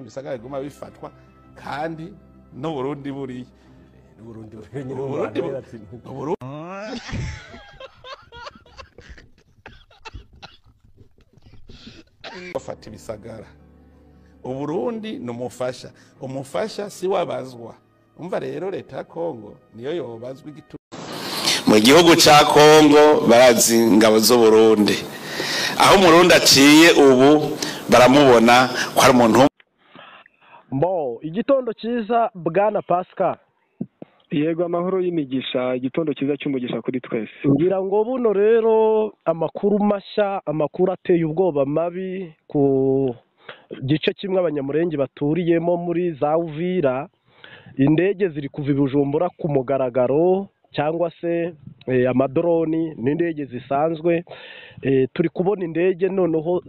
Ibisagara biguma bifatwa kandi n'Uburundi buriya. N'Uburundi buriya nyine. Uburundi Uburundi bafata ibisagara. Uburundi ni umufasha, umufasha si wabazwa. Umva rero leta ya Kongo niyo yobazwa igituma. Mu gihugu ca Kongo barazi ingabo z'Uburundi, aho Umurundi aciye ubu baramubona ko ari umuntu. Bo, igitondo cyiza bwana Pascal. Yego, amahoro y'imigisha, igitondo cyiza cy'umugisha kuri twese. Ngira ngo buno rero amakuru mashya, amakuru ateye ubwoba mabi ku gice kimwe Abanyamurenge baturiyemo muri za Uvira, indege ziri kuva i Bujumbura ku mugaragaro cyangwa se amadroni n'indege zisanzwe. Turi kubona indege noneho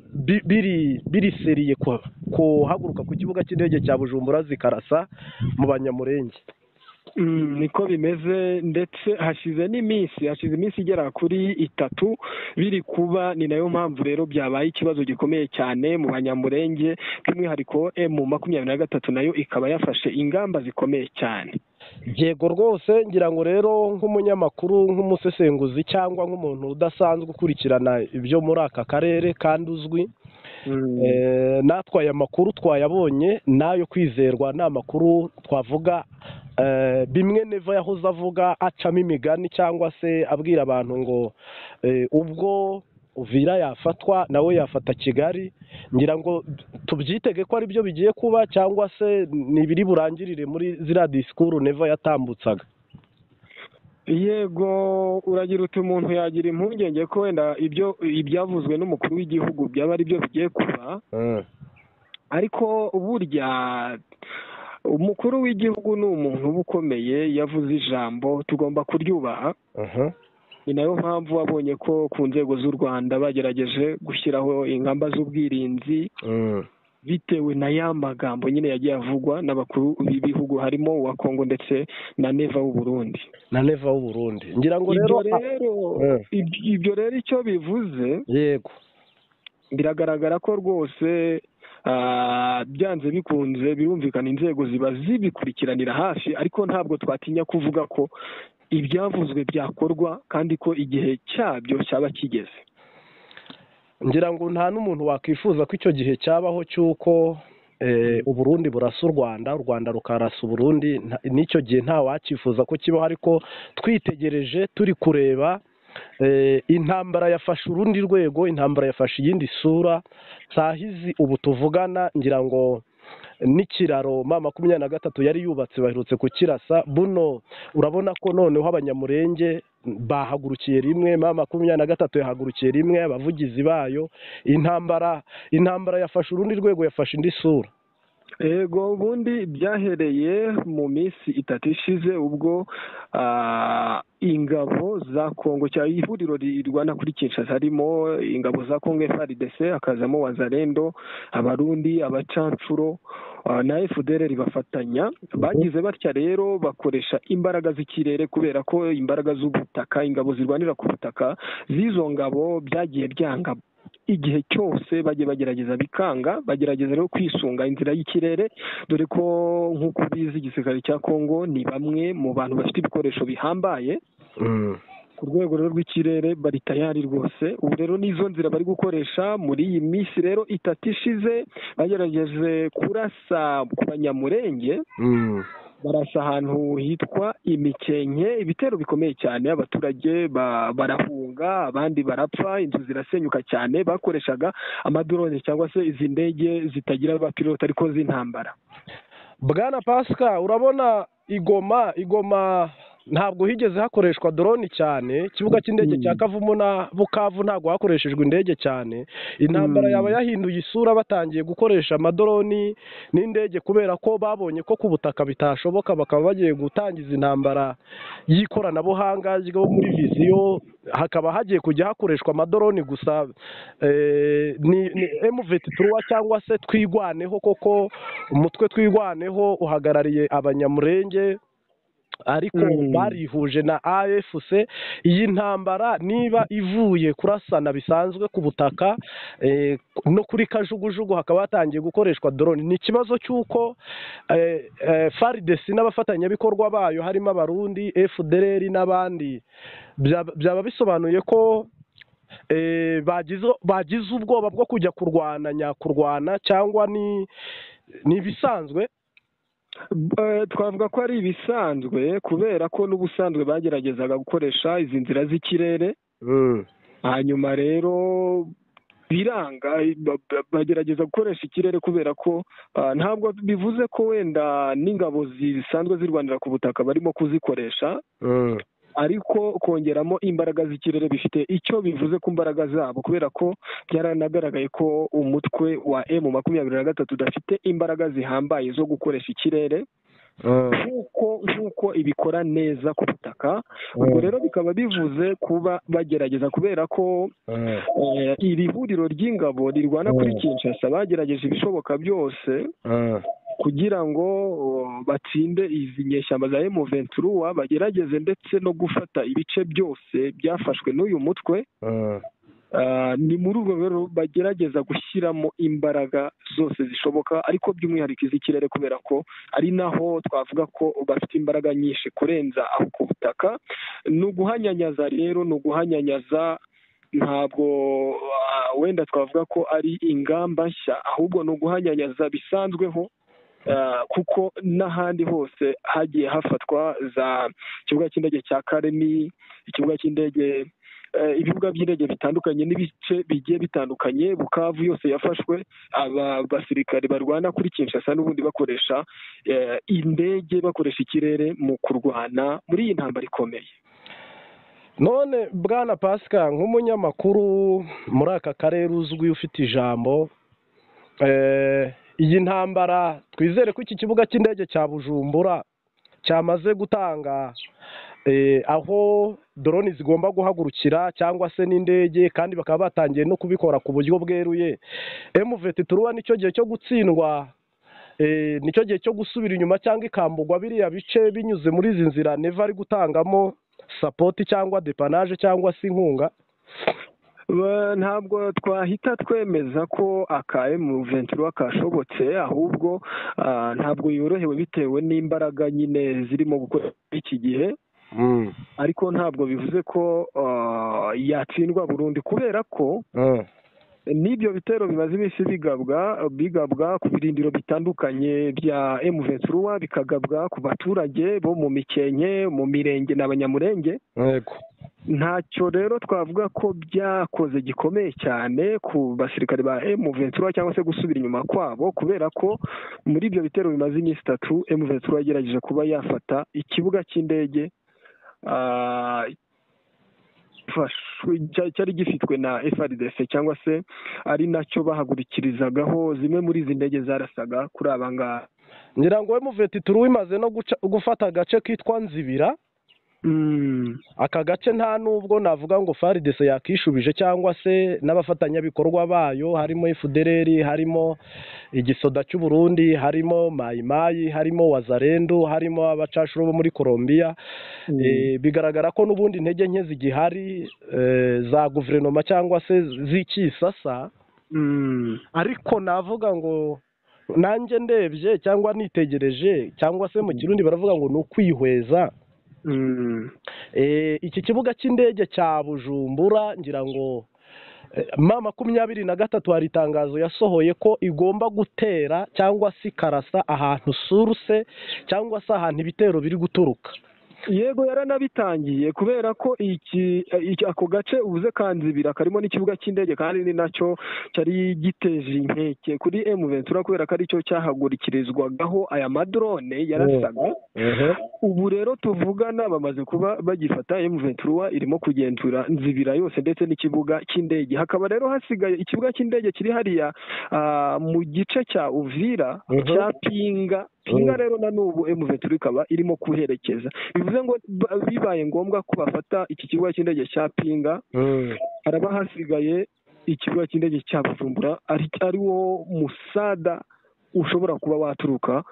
biri seriye kuhaguruka ku kibuga cy'indege cya Bujumbura zikarasa mu Banyamurenge. Niko bimeze, ndetse hashize n'iminsi, hashize iminsi igera kuri 3 biri kuba. Ni nayo mpamvu rero byabaye ikibazo gikomeye cyane mu Banyamurenge, by'umwihariko M23 nayo ikaba yafashe ingamba zikomeye cyane. Yego rwose, ngira ngo rero nk'umunyamakuru, nk'umusesenguzi cyangwa nk'umuntu udasanzwe ukurikirana ibyo muri aka karere kandi uzwi, natwe aya makuru twayabonye nayo kwizerwa, ni amakuru twavuga bimwe Neva yahoze avuga acamo imigani cyangwa se abwira abantu ngo ubwo Uvira yafatwa nawe yafata Kigali. Ngira ngo tubyitege ko ari byo bigiye kuba cyangwa se ni ibiri burangirire muri ziriya disikuru Neva yatambutsaga. Yego, uragira uti umuntu yagira impungenge ko wenda ibyo ibyavuzwe n'umukuru w'igihugu byaba ari byo bigiye kuba, ariko burya umukuru w'igihugu ni umuntu uba ukomeye, yavuze ijambo tugomba kuryubaha. Ni nayo mpamvu wabonye ko ku nzego z'u Rwanda bagerageje gushyiraho ingamba z'ubwirinzi, bitewe na ya magambo nyine yagiye avugwa n'abakuru b'ibihugu, harimo uwa Kongo ndetse na Neva w'u Burundi. Na Neva w'u Burundi. Ngira ngo rero ibyo rero icyo bivuze, yego, biragaragara ko rwose byanze bikunze birumvikana inzego ziba zibikurikiranira hafi, ariko ntabwo twatinya kuvuga ko ibyavuzwe byakorwa kandi ko igihe cyabyo cyaba kigeze. Ngira ngo nta n'umuntu wakwifuza ko icyo gihe cyabaho cy'uko Uburundi burasa u Rwanda, u Rwanda rukarasa Uburundi, n'icyo gihe nta wakifuza ko kibaho, ariko twitegereje turi kureba intambara yafashe urundi rwego, intambara yafashe iyindi sura. Sahizi ubu tuvugana ngira ngo n'ikiraro M23 yari yubatse baherutse kukirasa. Buno urabona ko noneho Abanyamurenge bahagurukiye rimwe, M23 yahagurukiye rimwe, abavugizi bayo. Intambara yafashe urundi rwego, yafashe indi sura. Ego, ubundi byahereye mu minsi 3 ishize ubwo ingabo za Kongo cya ihuriro rirwana kuri Kinshasa, harimo ingabo za Kongo FARDC, hakazamo Wazalendo, Abarundi, abacancuro na FDLR bafatanya. Bagize batya rero bakoresha imbaraga z'ikirere, kubera ko imbaraga z'ubutaka, ingabo zirwanira ku butaka z'izo ngabo byagiye byanga igihe cyose, bagiye bagerageza bikanga, bagerageza rero kwisunga inzira y'ikirere, dore ko nk'uko ubizi igisirikare cya Kongo ni bamwe mu bantu bafite ibikoresho bihambaye ku rwego rero rw'ikirere, bari tayari rwose. Ubu rero nizo nzira bari gukoresha muri iyi minsi rero 3 ishize, bagerageje kurasa ku Banyamurenge, barasa ahantu hitwa Imikenke, ibitero bikomeye cyane, abaturage barahunga, abandi barapfa, inzu zirasenyuka cyane. Bakoreshaga amadrone cyangwa se izi ndege zitagira abapilote ariko z'intambara. Bwana Pascal, urabona Igoma ntabwo higeze hakoreshwa drone cyane. Ikibuga cy'indege cya Kavumu na Bukavu ntabwo hakoreshejwe indege cyane. Intambara yaba yahinduye isura, batangiye gukoresha amadroni n'indege kubera ko babonye ko ku butaka bitashoboka, bakaba bagiye gutangiza intambara y'ikoranabuhanga ryo muri viziyo, hakaba hagiye kujya hakoreshwa amadroni gusa. Ni M23 cyangwa se Twigwaneho, koko umutwe Twigwaneho uhagarariye Abanyamurenge Ariko barihuje na AFC. Iyi ntambara niba ivuye kurasana bisanzwe ku butaka no kuri kajugujugu hakaba hatangiye gukoreshwa drone, ni ikibazo cy'uko FARDC n'abafatanyabikorwa bayo harimo Abarundi, FDLR n'abandi, byaba bisobanuye ko bagize ubwoba bwo kujya kurwana nyakurwana, cyangwa ni ibisanzwe? Twavuga ko ari ibisanzwe kubera ko n'ubusanzwe bageragezaga gukoresha izi nzira z'ikirere, hanyuma rero biranga, bagerageza gukoresha ikirere kubera ko ntabwo bivuze ko wenda n'ingabo zisanzwe zirwanira ku butaka barimo kuzikoresha, ariko kongeramo imbaraga z'ikirere bifite icyo bivuze ku mbaraga zabo, kubera ko byaranagaragaye ko umutwe wa M23 udafite imbaraga zihambaye zo gukoresha ikirere nk'uko ibikora neza ku butaka. Ubwo rero bikaba bivuze kuba bagerageza, kubera ko iri huriro ry'ingabo rirwana kuri Kinshasa bagerageje ibishoboka byose kugira ngo batsinde izi nyeshyamba za M23, bagerageze ndetse no gufata ibice byose byafashwe n'uyu mutwe. Ni muri urwo rwego bagerageza gushyiramo imbaraga zose zishoboka, ariko by'umwihariko iz'ikirere, kubera ko ari naho twavuga ko bafite imbaraga nyinshi kurenza aho ku butaka. Ni uguhanyanyaza rero, ni uguhanyanyaza, ntabwo wenda twavuga ko ari ingamba nshya, ahubwo ni uguhanyanyaza bisanzweho, kuko n'ahandi hose hagiye hafatwa za ikibuga cy'indege cya Karemi, ikibuga cy'indege, ibibuga by'indege bitandukanye n'ibice bigiye bitandukanye. Bukavu yose yafashwe, aba basirikare barwana kuri Kinshasa n'ubundi bakoresha indege, bakoresha ikirere mu kurwana muri iyi ntambara ikomeye. None Bwana Pascal, nk'umunyamakuru muri aka karere uzwi ufite ijambo, iyi ntambara twizere ko iki kibuga cy'indege cya Bujumbura cyamaze gutanga aho drone zigomba guhagurukira cyangwa se n'indege, kandi bakaba batangiye no kubikora ku buryo bweruye. M23 nicyo gihe cyo gutsindwa, nicyo gihe cyo gusubira inyuma cyangwa ikambugwa biriya bice binyuze muri izi nzira Neva ari gutangamo support cyangwa depanage cyangwa se inkunga? Ntabwo twahita twemeza ko aka M23 kashobotse, ahubwo ntabwo yorohewe bitewe n'imbaraga nyine zirimo gukora iki gihe, ariko ntabwo bivuze ko yatsindwa burundu, kubera ko n'ibyo bitero bimaze iminsi bigabwa ku birindiro bitandukanye bya M23, bikagabwa ku baturage bo mu Mikenke, mu mirenge n'Abanyamurenge. Ntacyo rero twavuga ko byakoze gikomeye cyane ku basirikare ba M23 cyangwa se gusubira inyuma kwabo, kubera ko muri ibyo bitero bimaze iminsi 3 M23 yagerageje kuba yafata ikibuga cy'indege cyari gifitwe na FARDC, cyangwa se ari nacyo bahagurukirizagaho zimwe muri izi ndege zarasaga kuri aba ngaba. Ngira ngo M23 imaze no gufata agace kitwa Nzibira. Aka gace nta nubwo navuga ngo FARDC yakishubije cyangwa se n'abafatanyabikorwa bayo, harimo FDLR, harimo igisoda cy'u Burundi, harimo Mayimayi, harimo Wazalendo, harimo abacashuro bo muri Colombia. Bigaragara ko n'ubundi intege nke zigihari za guverinoma cyangwa se z'ikisasa. Ariko navuga ngo nanjye ndebye cyangwa nitegereje, cyangwa se mu Kirundi baravuga ngo ni ukwihweza. Iki kibuga cy'indege cya Bujumbura, ngira ngo M23 hari itangazo yasohoye ko igomba gutera cyangwa se ikarasa ahantu source cyangwa se ahantu ibitero biri guturuka. Yego, yaranabitangiye, kubera ko iki ako gace ubuze Kanzibira karimo n'ikibuga cy'indege, kandi ni nacyo cyari giteje inkeke kuri M23, kubera ko aricyo cyahagurukirizwagaho aya madrone yarasaga. Ubu rero tuvugana bamaze kuba bagifata, M23 irimo kugenzura Nzibira yose ndetse n'ikibuga cy'indege. Hakaba rero hasigaye ikibuga cy'indege kiri hariya mu gice cya Uvira cya Pinga. Pinga rero na n'ubu M23 ikaba irimo kuherekeza, bivuze ngo bibaye ngombwa ko bafata iki kibuga cy'indege cya Pinga, haraba hasigaye ikibuga cy'indege cya Bujumbura, ari wo musada ushobora kuba waturuka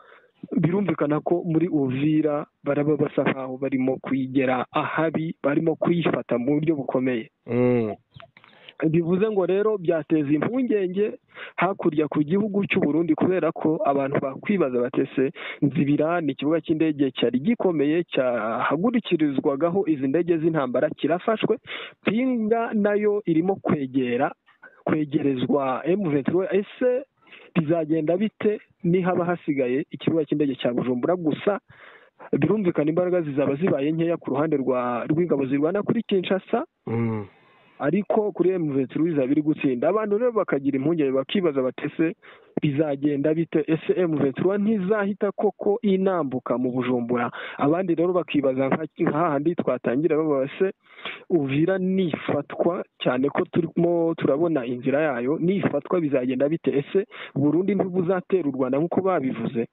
Birumvikana ko muri Uvira baraba basa nkaho barimo kuyigera ahabi, barimo kuyifata mu buryo bukomeye. Bivuze ngo rero byateza impungenge hakurya ku gihugu cy'u Burundi, kubera ko abantu bakwibaza batese Nzibira ni ikibuga cy'indege cyari gikomeye cyahagurukirizwagaho izi ndege z'intambara kirafashwe, Pinga nayo irimo kwegerezwa M23. Ese bizagenda bite nihaba hasigaye ikibuga cy'indege cya Bujumbura gusa? Birumvikana imbaraga zizaba zibaye nkeya ku ruhande rw'ingabo zirwana kuri Kinshasa, ariko kuri M23 izaba iri gutsinda. Abantu rero bakagira impungenge bakibaza batese bizagenda bite, ese M23 ntizahita koko inambuka mu Bujumbura? Abandi rero bakibaza nk'ahandi twatangira babase Uvira nifatwa, cyane ko turimo turabona inzira yayo, nifatwa bizagenda bite? Ese Burundi ntibuzatera u Rwanda nk'uko babivuze?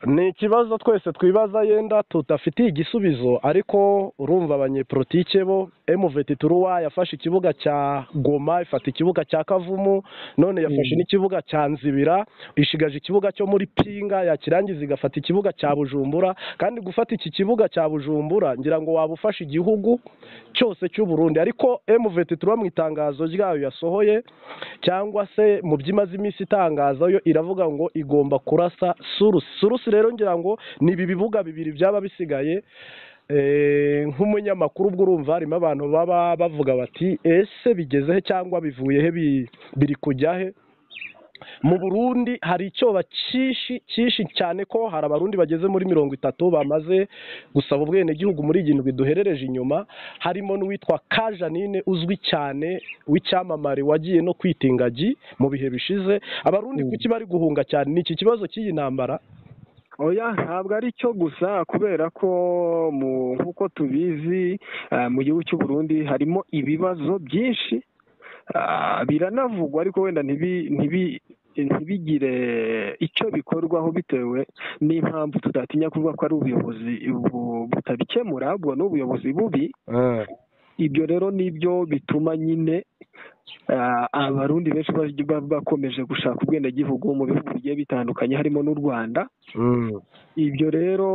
Ni ikibazo twese twibaza yenda tudafitiye igisubizo, ariko urumva abanyepolitike bo M23 yafashe ikibuga cya Goma, ifata ikibuga cya Kavumu, none yafashe n'ikibuga cya Nzibira, ishigaje ikibuga cyo muri Pinga, yakirangiza igafata ikibuga cya Bujumbura. Kandi gufata iki kibuga cya Bujumbura ngira ngo waba ufashe igihugu cyose cy'u Burundi. Ariko M23 mu itangazo ryayo yasohoye, cyangwa se mu byimaze iminsi itangaza, yo iravuga ngo igomba kurasa Surusi. Surusi rero ngira ngo ni ibi bibuga bibiri byaba bisigaye. Nk'umunyamakuru ubwo urumva harimo abantu baba bavuga bati ese bigeze he cyangwa bivuye he, biri kujya he? Mu Burundi hari icyoba cyinshi cyane ko hari abarundi bageze muri 30 bamaze gusaba ubwenegihugu muri iyi ndwi duherereje inyuma, harimo n'uwitwa Kajanine uzwi cyane w'icyamamare wagiye no kwita ingagi mu bihe bishize. Abarundi kuki bari guhunga cyane? Ni iki kibazo cy'iyi ntambara? Oya, ntabwo ari cyo gusa, kubera ko nk'uko tubizi mu gihugu cy'u Burundi harimo ibibazo byinshi, biranavugwa ariko wenda ntibigire icyo bikorwaho bitewe n'impamvu tudatinya kuvuga ko ari ubuyobozi butabikemura, ubwo ni ubuyobozi bubi. Ibyo rero nibyo bituma nyine abarundi benshi bakomeje gushaka ubwenegihugu mu bihugu bigiye bitandukanye harimo n'u Rwanda. Ibyo rero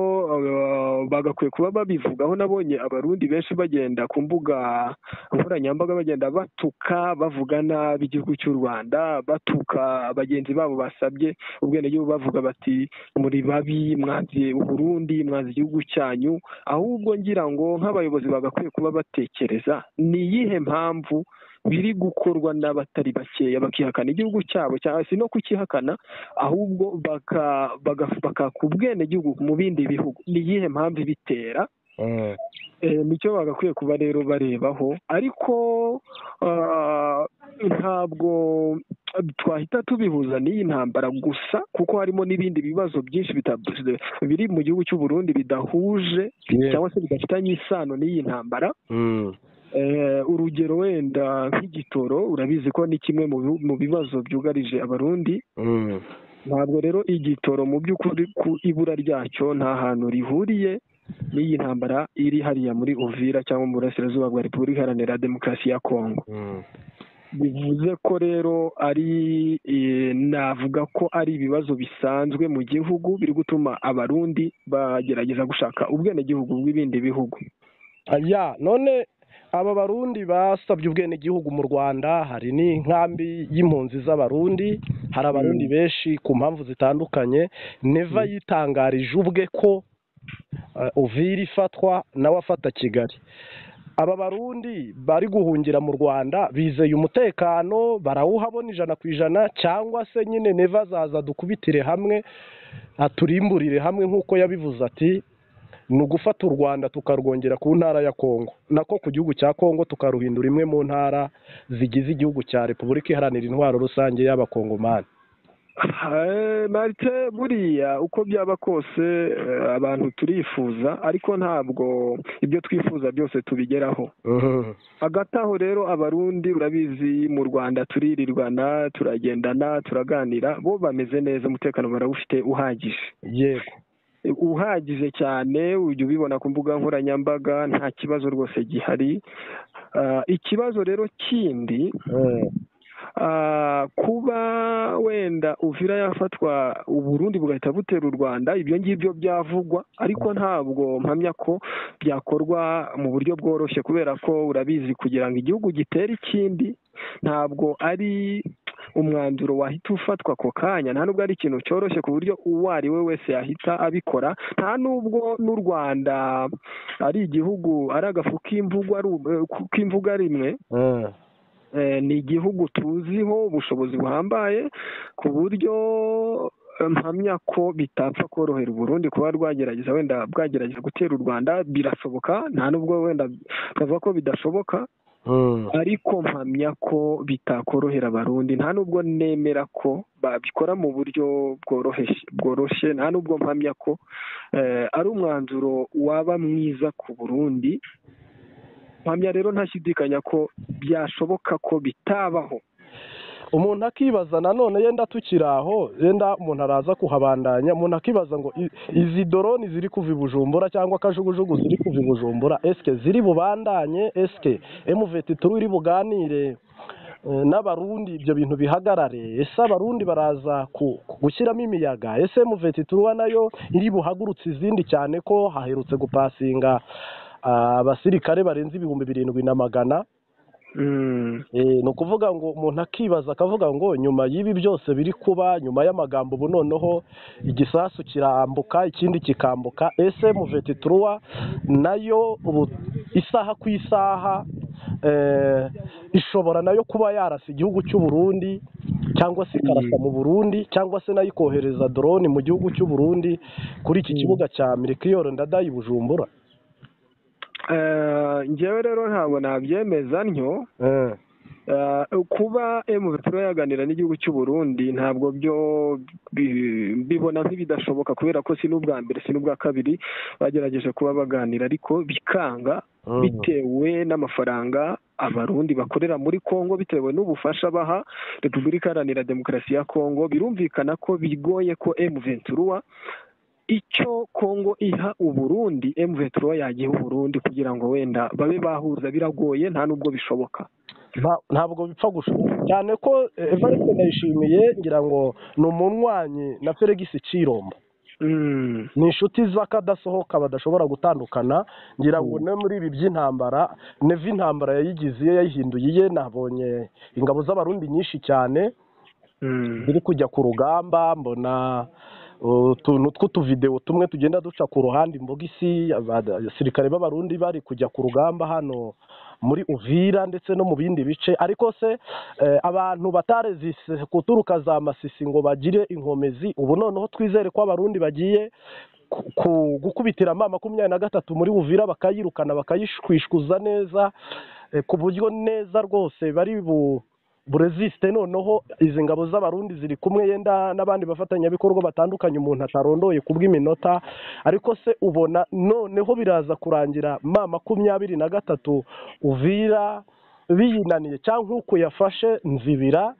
bagakwiye kuba babivugaho. Nabonye abarundi benshi bagenda ku mbuga nkoranyambaga bagenda batuka, bavuga nabi igihugu cy'u Rwanda, batuka bagenzi babo basabye ubwenegihugu, bavuga bati muri babi, mwanzi Burundi, mwanzi igihugu cyanyu. Ahubwo ngira ngo nk'abayobozi bagakwiye kuba batekereza ni iyihe mpamvu biri gukorwa n'abatari bakeya bakihakana igihugu cyabo, cyangwa se no kukihakana ahubwo bakaka ubwenegihugu mu bindi bihugu. Ni iyihe mpamvu ibitera? Nicyo bagakwiye kuba rero barebaho. Ariko ntabwo twahita tubihuza n'iyi ntambara gusa, kuko harimo n'ibindi bibazo byinshi biri mu gihugu cy'u Burundi bidahuje cyangwa se bidafitanye isano n'iyi ntambara. Urugero wenda nk'igitoro, urabizi ko ni kimwe mu bibazo byugarije abarundi. Ntabwo rero igitoro mu by'ukuri ku ibura ryacyo nta hantu rihuriye n'iyi ntambara iri hariya muri Uvira cyangwa mu burasirazuba bwa Repubulika Iharanira Demokarasi ya Kongo. Bivuze ko rero ari navuga ko ari ibibazo bisanzwe mu gihugu biri gutuma abarundi bagerageza gushaka ubwenegihugu bw'ibindi bihugu. None aba barundi basabye ubwenegihugu mu Rwanda, hari n'inkambi y'impunzi z'abarundi, hari abarundi benshi ku mpamvu zitandukanye. Neva yitangarije ubwe ko Uvira ifatwa nawe afata Kigali. Aba barundi bari guhungira mu Rwanda bizeye umutekano, barawuhabona 100%, cyangwa se nyine Neva azaza dukubitire hamwe aturimburire hamwe nk'uko yabivuze ati ni ugufata u Rwanda tukarwongera ku ntara ya Kongo, nako ku gihugu cya Kongo tukaruhindura imwe mu ntara zigize igihugu cya Repubulika Iharanira Intwaro Rusange y'Abakongomani. Marite, buriya uko byaba kose abantu turifuza, ariko ntabwo ibyo twifuza byose tubigeraho. Hagati aho rero abarundi urabizi mu Rwanda turirirwana, turagendana, turaganira, bo bameze neza, umutekano barawufite uhagije. Yego, uhagije cyane, ujya ubibona ku mbuga nkoranyambaga, nta kibazo rwose gihari. Ikibazo rero kindi Kuba wenda Uvira yafatwa Uburundi bugahita butera u Rwanda, ibyo ngibyo byavugwa, ariko ntabwo mpamya ko byakorwa mu buryo bworoshye, kubera ko urabizi kugira ngo igihugu gitere ikindi ntabwo ari umwanzuro wahita ufatwa ako kanya, nta nubwo ari ikintu cyoroshye ku buryo uwo ari we wese yahita abikora, nta nubwo n'u Rwanda ari igihugu ari agafu k'imvuga rimwe. Ni igihugu tuziho ubushobozi buhambaye ku buryo mpamya ko bitapfa korohera Uburundi kuba rwagerageza wenda bwagerageza gutera u Rwanda. Birashoboka, nta nubwo wenda twavuga ko bidashoboka, ariko mpamya ko bitakorohera Abarundi, nta nubwo nemera ko babikora mu buryo bworoshye, nta nubwo mpamya ko ari umwanzuro waba mwiza ku Burundi. Mpamya rero ntashidikanya ko byashoboka ko bitabaho. Umuntu akibaza nanone yenda tukiri aho, yenda umuntu araza kuhabandanya, umuntu akibaza ngo izi doroni ziri kuva i Bujumbura cyangwa kajugujugu ziri kuva i Bujumbura, eske ziri bubandanye, eske M23 iri buganire n'Abarundi ibyo bintu bihagarare, ese Abarundi baraza gushyiramo imiyaga, ese M23 nayo iri buhagurutse izindi, cyane ko haherutse gupasinga abasirikare barenze 7,400. Ni ukuvuga ngo umuntu akibaza akavuga ngo nyuma y'ibi byose biri kuba, nyuma y'amagambo ubu noneho igisasu kirambuka ikindi kikambuka, ese M23 nayo ubu isaha ku isaha ishobora nayo kuba yarasa igihugu cy'u Burundi, cyangwa se ikarasa mu Burundi, cyangwa se nayo ikohereza drone mu gihugu cy'u Burundi kuri iki kibuga cya Melchior Ndadaye i Bujumbura? Njyewe rero ntabwo nabyemeza ntyo. Kuba M23 yaganira n'igihugu cy'u Burundi ntabwo byo bibona nk'ibidashoboka, kubera ko si n'ubwa mbere si n'ubwa kabiri bagerageje kuba baganira ariko bikanga, bitewe n'amafaranga Abarundi bakorera muri Kongo, bitewe n'ubufasha baha Repubulika Iharanira Demokarasi ya Kongo. Birumvikana ko bigoye ko M23 icyo Kongo iha Uburundi M23 yagiha Uburundi kugira ngo wenda babe bahuza, biragoye, nta nubwo bishoboka, ntabwo bipfa gushoboka, cyane ko Evariste Ndayishimiye ngira ngo ni umunywanyi na Felix Tshilombo, ni inshuti z'akadasohoka badashobora gutandukana. Ngira ngo no muri ibi by'intambara, neva intambara yayigize iye, yayihinduye iye. Nabonye ingabo z'Abarundi nyinshi cyane ziri kujya ku rugamba, mbona utuntu tw'utuvideo tumwe tugenda duca ku ruhande imbogisi, abasirikare b'Abarundi bari kujya ku rugamba hano muri Uvira ndetse no mu bindi bice. Ariko se abantu batarezise kuturuka za Masisi ngo bagire inkomezi, ubu noneho twizere ko Abarundi bagiye gukubitira M23 muri Uvira bakayirukana bakayishwishkuza neza, ku buryo neza rwose bari bureziste. Noneho izi ngabo z'Abarundi ziri kumwe yenda n'abandi bafatanyabikorwa batandukanye umuntu atarondoye kubw'iminota, ariko se ubona noneho biraza kurangira M23 Uvira biyinaniye, cyangwa uko yafashe Nzibira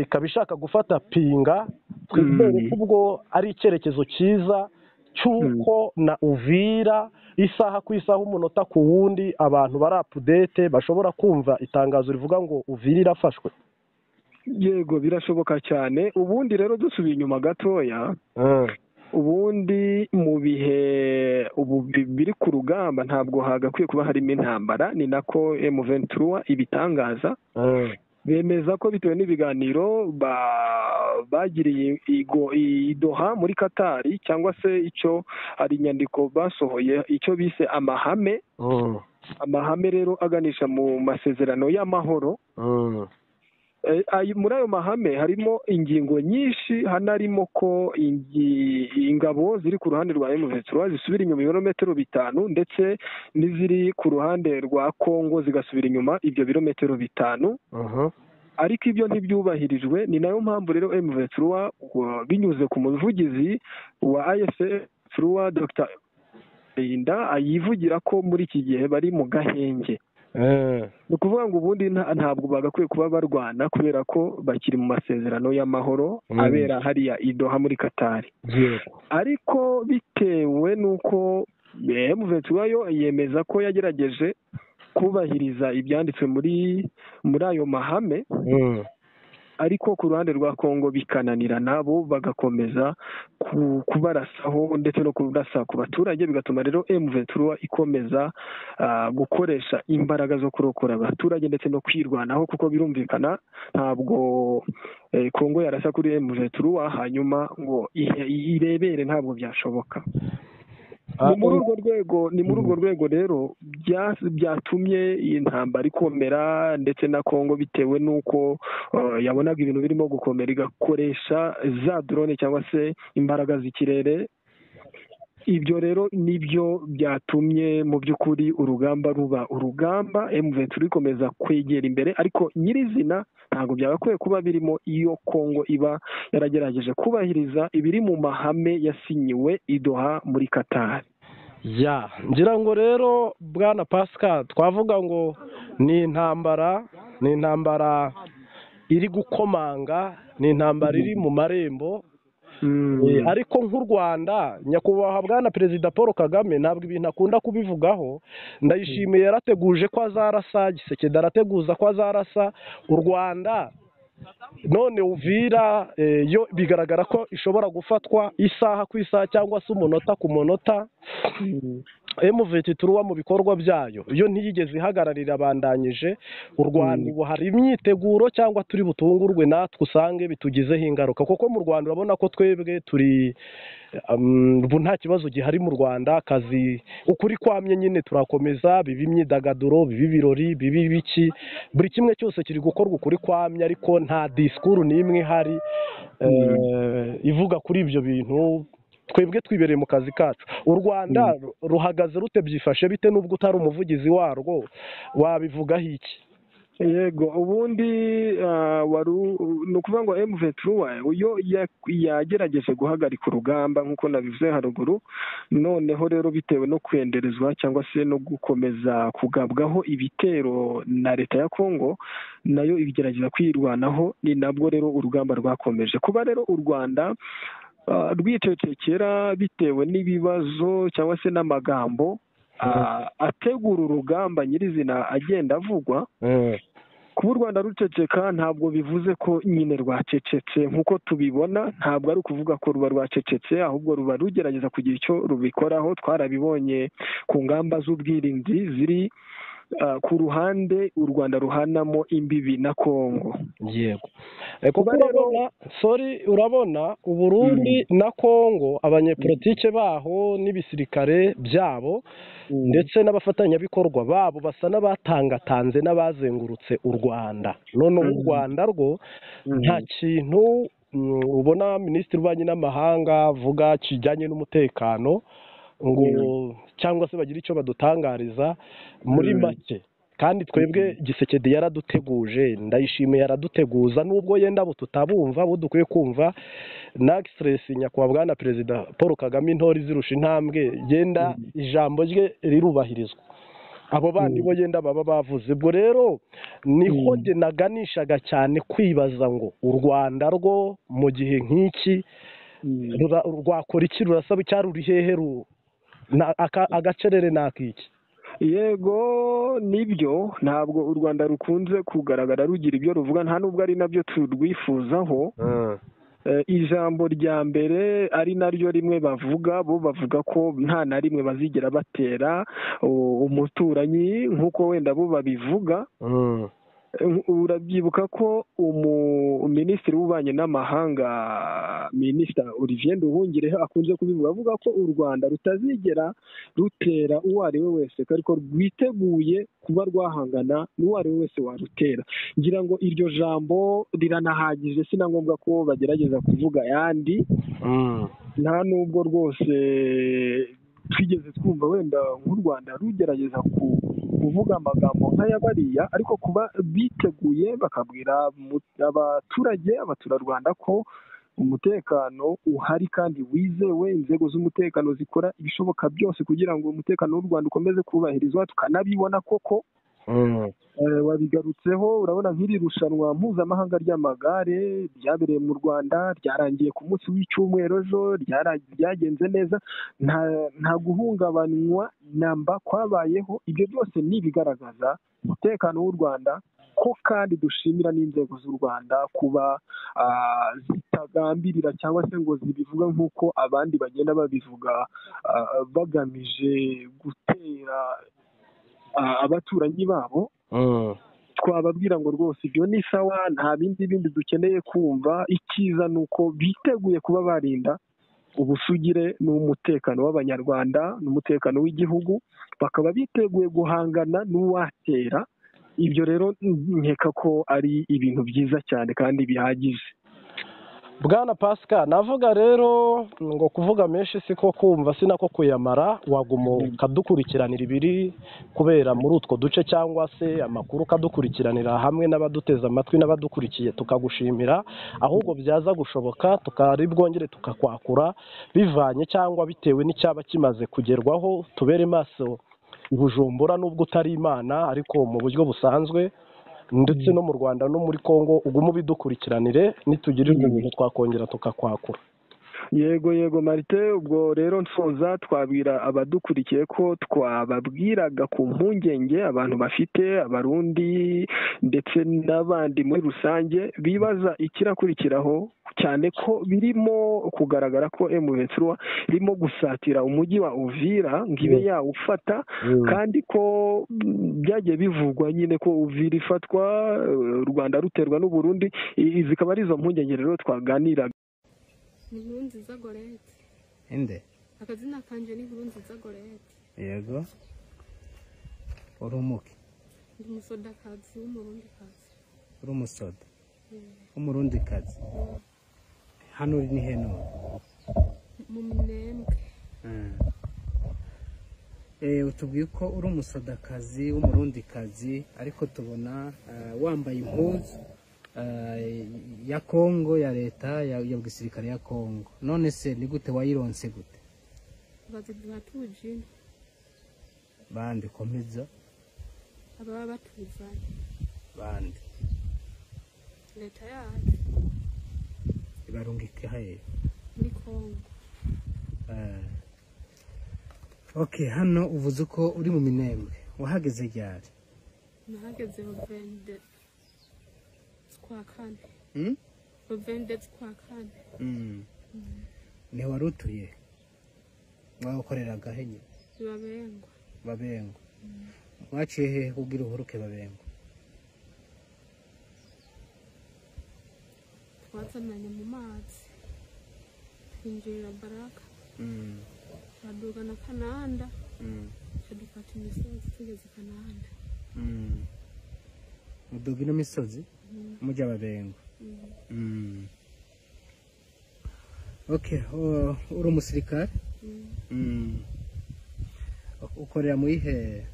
ikaba ishaka gufata Pinga, twizere ko ubwo ari icyerekezo cyiza cy'uko na Uvira isaha ku isaha umunota ku wundi abantu bari update bashobora kumva itangazo rivuga ngo Uvira irafashwe. Yego, birashoboka cyane. Ubundi rero dusubiye inyuma gatoya, ubundi mu bihe ubu biri ku rugamba ntabwo hagakwiye kuba harimo intambara, ni nako M23 ibitangaza. Bemeza ko bitewe n'ibiganiro bagiriye i Doha muri Katari, cyangwa se icyo hari inyandiko basohoye icyo bise amahame. Amahame rero aganisha mu masezerano y'amahoro. Muri ayo mahame harimo ingingo nyinshi, hanarimo ko ingabo ziri ku ruhande rwa M23 zisubira inyuma ibirometero 5, ndetse n'iziri ku ruhande rwa Kongo zigasubira inyuma ibyo birometero 5. Ariko ibyo ntibyubahirijwe. Ni nayo mpamvu rero M23 binyuze ku muvugizi wa AFC Dr. Linda ayivugira ko muri iki gihe bari mu gahenge. Ni ukuvuga ngo ubundi ntabwo bagakwiye kuba barwana, kubera ko bakiri mu masezerano y'amahoro abera hariya i Doha muri Katari. Ariko bitewe n'uko M23 yo yemeza ko yagerageje kubahiriza ibyanditswe muri ayo mahame, ariko ku ruhande rwa Kongo bikananira nabo bagakomeza kubarasaho ndetse no kurasa ku baturage, bigatuma rero M23 ikomeza gukoresha imbaraga zo kurokora abaturage ndetse no kwirwanaho, kuko birumvikana ntabwo Kongo yarasa kuri M23 hanyuma ngo irebere, ntabwo byashoboka. Ni muri urwo rwego rero byatumye iyi ntambara ikomera, ndetse na Kongo bitewe n'uko yabonaga ibintu birimo gukomera igakoresha za drone cyangwa se imbaraga z'ikirere. Ibyo rero nibyo byatumye mu by'ukuri urugamba ruba urugamba, M23 ikomeza kwegera imbere, ariko nyirizina ntabwo byagakwiye kuba birimo iyo Kongo iba yaragerageje kubahiriza ibiri mu mahame yasinyiwe i Doha muri Qatar. Ya, ngira ngo rero Bwana Pascal twavuga ngo ni intambara iri gukomanga, ni intambara iri mu marembo. Ariko nk'u Rwanda, nyakubahwa Bwana Perezida Paul Kagame ntabwo ibintu akunda kubivugaho. Ndayishimiye yarateguje ko azarasa, Gisekedi arateguza ko azarasa u Rwanda. None Uvira yo bigaragara ko ishobora gufatwa isaha ku isaha cyangwa se umunota ku munota. M23 mu bikorwa byayo iyo ntiyigeze ihagararira abandanyije u Rwanda. Ubu hari imyiteguro cyangwa turi butungurwe natwe usange bitugizeho ingaruka, kuko mu Rwanda urabona ko twebwe turi ubu nta kibazo gihari mu Rwanda, akazi ukuri kwamye nyine turakomeza, biba imyidagaduro, biba ibirori, biba ibiki, buri kimwe cyose kiri gukorwa ukuri kwamye, ariko nta disikuru n'imwe ihari ivuga kuri ibyo bintu. Twebwe twibereye mu kazi kacu. U Rwanda ruhagaze rute, byifashe bite nubwo utari umuvugizi warwo wabivugaho iki? Yego, ubundi ni ukuvuga ngo M23 yo yagerageje guhagarika urugamba nk'uko nabivuze haruguru, noneho rero bitewe no kwenderezwa cyangwa se no gukomeza kugabwaho ibitero na leta ya Kongo, nayo ibigerageza kwirwanaho, ni nabwo rero urugamba rwakomeje. Kuba rero u Rwanda rwicecekera bitewe n'ibibazo cyangwa se n'amagambo ategura urugamba nyirizina agenda avugwa, kuba u Rwanda ruceceka ntabwo bivuze ko nyine rwacecetse nk'uko tubibona, ntabwo ari ukuvuga ko ruba rwacecetse, ahubwo ruba rugerageza kugira icyo rubikoraho. Twarabibonye ku ngamba z'ubwirinzi ziri ku ruhande u Rwanda ruhanamo imbibi na Kongo. Yego, kuko urabona, sorry, urabona Uburundi na Kongo abanyepolitike baho n'ibisirikare byabo ndetse n'abafatanyabikorwa babo basa n'abatangatanze n'abazengurutse u Rwanda. None u Rwanda rwo nta kintu ubona Minisitiri w'Ububanyi n'Amahanga avuga kijyanye n'umutekano ngo cyangwa se bagira icyo badutangariza muri make. Kandi twebwe Gisekedi yaraduteguje, Ndayishimiye yaraduteguza, nubwo yenda abo tutabumva, abo dukwiye kumva na stress nyakubahwa Bwana Perezida Paul Kagame intore zirusha intambwe, yenda ijambo rye rirubahirizwa, abo bandi bo yenda baba bavuze. Ubwo rero niho nge naganishaga cyane kwibaza ngo u Rwanda rwo mu gihe nk'iki rwakora iki, rurasaba icyari ruri hehe, agacerere nakiki? Yego, nibyo, ntabwo u Rwanda rukunze kugaragara rugira ibyo ruvuga, nta nubwo ari nabyo turwifuzaho. Ijambo rya mbere ari naryo rimwe bavuga, bo bavuga ko nta na rimwe bazigera batera umuturanyi nk'uko wenda bo babivuga. Urabyibuka ko Minisitiri w'Ububanyi n'Amahanga Minisita Olivier Nduhungirehe akunze kubivuga, avuga ko u Rwanda rutazigera rutera uwo ari we wese, ariko rwiteguye kuba rwahangana n'uwo ari we wese warutera. Ngira ngo iryo jambo riranahagije, si na ngombwa ko bagerageza kuvuga ayandi. Nta nubwo rwose twigeze twumva wenda nk'u Rwanda rugerageza kuvuga amagambo nk'aya bariya, ariko kuba biteguye bakabwira abaturage, abaturarwanda ko umutekano uhari kandi wizewe, inzego z'umutekano zikora ibishoboka byose kugira ngo umutekano w'u Rwanda ukomeze kubahirizwa, tukanabibona koko. Wabigarutseho, urabona nk'iri rushanwa mpuzamahanga ry'amagare ryabereye mu Rwanda, ryarangiye ku munsi w'icyumweru ejo, ryagenze neza, nta guhungabanywa namba kwabayeho. Ibyo byose ni ibigaragaza umutekano w'u Rwanda, ko kandi dushimira n'inzego z'u Rwanda kuba zitagambirira cyangwa se ngo zibivuga nk'uko abandi bagenda babivuga, bagamije gutera abaturanyi babo. Twababwira ngo rwose ibyo ni sawa, nta bindi dukeneye kumva. Icyiza ni uko biteguye kuba barinda ubusugire n'umutekano w'Abanyarwanda n'umutekano w'igihugu, bakaba biteguye guhangana n'uwatera. Ibyo rero nkeka ko ari ibintu byiza cyane kandi bihagije. Bwana Pascal, navuga rero ngo kuvuga menshi siko kumva sinako kuyamara, waguma ukadukurikiranira ibiri kubera muri utwo duce cyangwa se amakuru ukadukurikiranira hamwe n'abaduteze amatwi n'abadukurikiye, tukagushimira. Ahubwo byaza gushoboka tukari bwongere tukakwakura bivanye cyangwa bitewe n'icyaba kimaze kugerwaho. Tubere maso i Bujumbura nubwo utari Imana, ariko mu buryo busanzwe ndetse no mu Rwanda no muri Kongo, ugume ubidukurikiranire, nitugirirwa ibintu twakongera tukakwakura. Yego yego Marite, ubwo rero nsoza twabwira abadukurikiye ko twababwiraga ku mpungenge abantu bafite, Abarundi ndetse n'abandi muri rusange, bibaza ikirakurikiraho, cyane ko birimo kugaragara ko M23 irimo gusatira umujyi wa Uvira ngo ibe yawufata, kandi ko byagiye bivugwa nyine ko Uvira ifatwa, u Rwanda ruterwa n'u Burundi. Zikaba ari izo mpungenge rero twaganiraga. Ni Nkurunziza Gorete. Inde? Akazina kanje ni Nkurunziza Gorete. Yego. Uri umuki? Ndi umusodakazi w'Umurundikazi. Uri umusoda w'Umurundikazi? Hano uri ni heno? Mu Minembwe. Utubwiye ko uri umusodakazi w'Umurundikazi, ariko tubona wambaye impuzu ya Kongo, ya leta ya gisirikare ya Kongo. None se ni gute wayironse gute? Baziduha tujina. Bande komeza? Ababa batuzanye. Bande? Leta yacu. Ibarungike haye? Muri Kongo. Okay, hano uvuze ko uri mu Minembwe. Wahageze ryari? Nahageze November kwa kane. November kwa kane. Ni wari utuye? Mwakoreraga he nyine? Babengwa. Babengwa. Mwaciye hehe kugira uhuruke Babengwa? Twazananye mu mazi, twinjirira Baraka, turaduga na Kananda, dufata imisozi tugeze Kananda. Muduga ino misozi mujya Babengwa. Okay, uri umusirikare? Ukorera muri he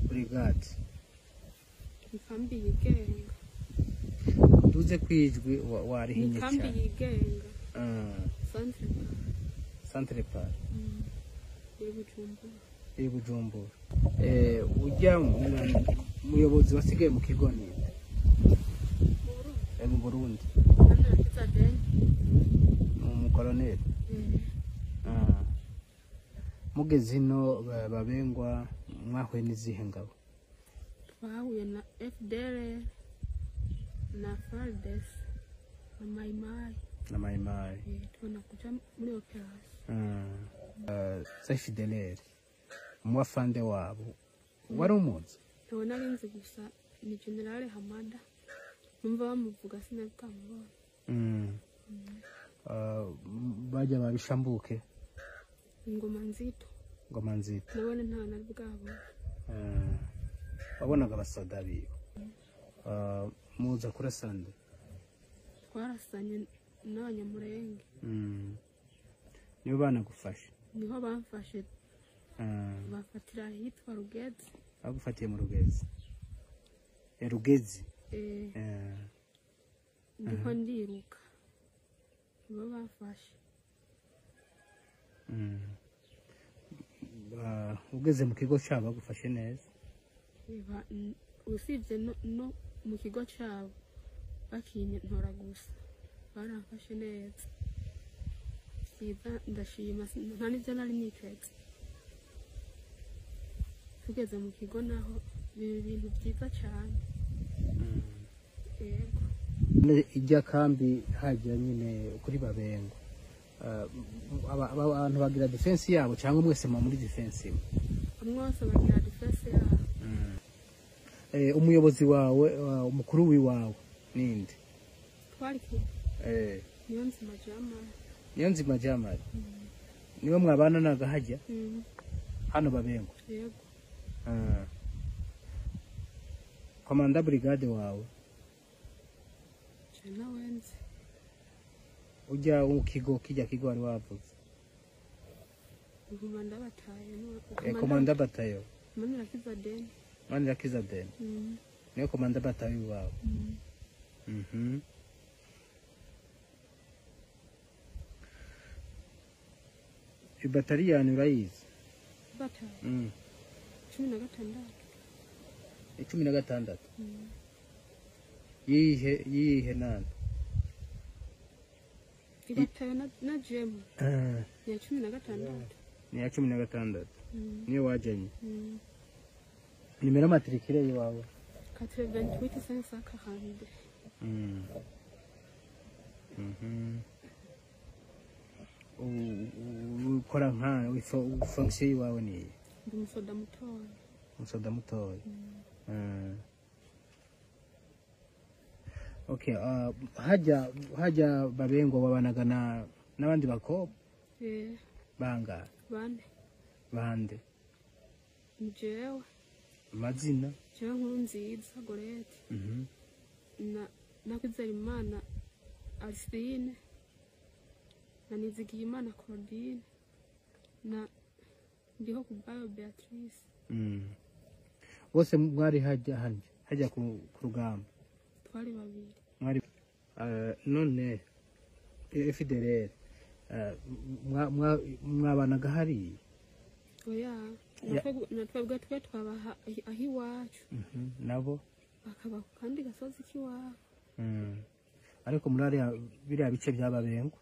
brigade? Ikambi yigenga. Duze kwijwi warihinye cyane. Ikambi yigenga. Centre Par. Iri Iri Bujumbura. Ujya muyobozi wasigaye mu kigo ni mu Burundi. Umukoloneli. Mugeze ino Babengwa mwahuye n'izihe ngabo? Twahuye na FDL na FARDC na Maimai. Na Maimai. Tubona kuja muri operasi. FDL umwafande wabo wari umuzi? Ntabwo nari nzi, gusa ni General Hamada. Numva bamuvuga sinabwamubona. Bajya babishambuke Ingoma nzito. Ingoma nzito. Nabone nta nari bwabona. Wabonaga abasoda biwe. Muza kurasana? Twarasanye n'Abanyamurenge. Nibo banagufashe? Niho bamfashe. Bafatira ahitwa Rugezi. Bagufatiye mu Rugezi? Rugezi? Ndiko ndiruka. Nibo bamfashe. Ugeze mu kigo cyabo bagufashe neza? Usibye no mu kigo cyabo bakintora gusa baramfashe neza byiza, ndashima, nta n'ibyo nari niteze. Tugeze mu kigo naho biba ibintu byiza cyane. Yego. Ijya kambi hajya nyine kuri Babengo, abantu bagira defense yabo cyangwa mwese muba muri defense imwe? Bamwe bose bagira defense yabo. Umuyobozi wawe, umukuru wiwawe ninde? Twari kumwe. Niyonzima Jamali. Niyonzima Jamali niwe mwabana nagahajya hano Babengo? Yego. Komanda brigade wawe? Je nawe nzi. Ujya mu kigo kijya kigo wari wavuze? Komanda batayo. Komanda batayo. Manirakiza Deni. Manirakiza Deni. Niyo komanda batayo wawe. Ibataliyani urayizi? Batayo. 16. 16. Yihe nani? Ibatayo na jemu. Ni ya 16. Ni ya 16. Niyo wajanye. Nimero matrikire yiwawe? 88 542. Ukora nka fonction yiwawe ni? Ndi umusoda mutoya. Umusoda mutoya. Okay, hajya Babengo babanaga n'abandi bakobwa? Banga? Bande. Bande. Jewe. Amazina? Jewe Nkurunziza Gorete. Na Nakwizerimana Arsine. Na Nizigiyimana Claudine. Na Ndiho Kubayo Beatrice. Bose mwari hajya ku rugamba? Twari babiri. Mwari none FDLR mwabanaga hariya? Oya, natwebwe twe twabaha aho iwacu. Nabo bakaba ku kandi gasozi k'iwabo. Ariko muri biriya bice bya Babengo?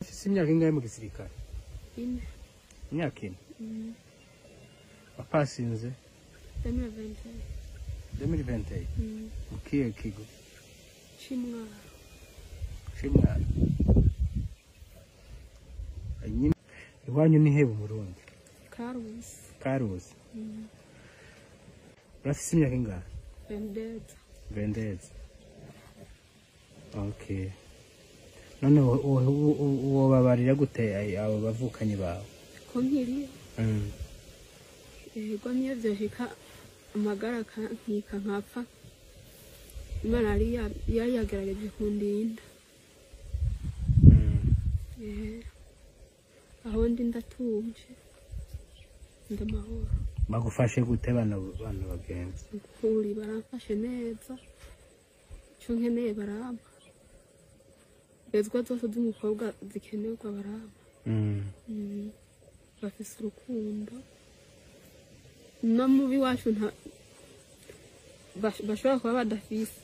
Ufise imyaka ingahe mu gisirikare? 4. Imyaka 4? Wapasinze? 2021. 2021? Mu kihe kigo? C'Imwaro. C'Imwaro. Iwanyu ni he mu Burundi? Karusi. Karusi. Urafise imyaka ingahe? 22. 22. Okay. None wobabarira gute abo bavukanyi bawe? Ko nkiriyo? Yego, niyo vyoshika amagara nkika nkapfa, Imana yari yagerageje kundinda. Aho ndi ndatuje, ndamahoro. Bagufashe gute bano bagenzi? Ukuri baramfashe neza, ico nkeneye barampa. Bezwa zose z'umukobwa zikenerwa barampa. Bafise urukundo. No mubi wacu nta bashobora kuba badafise.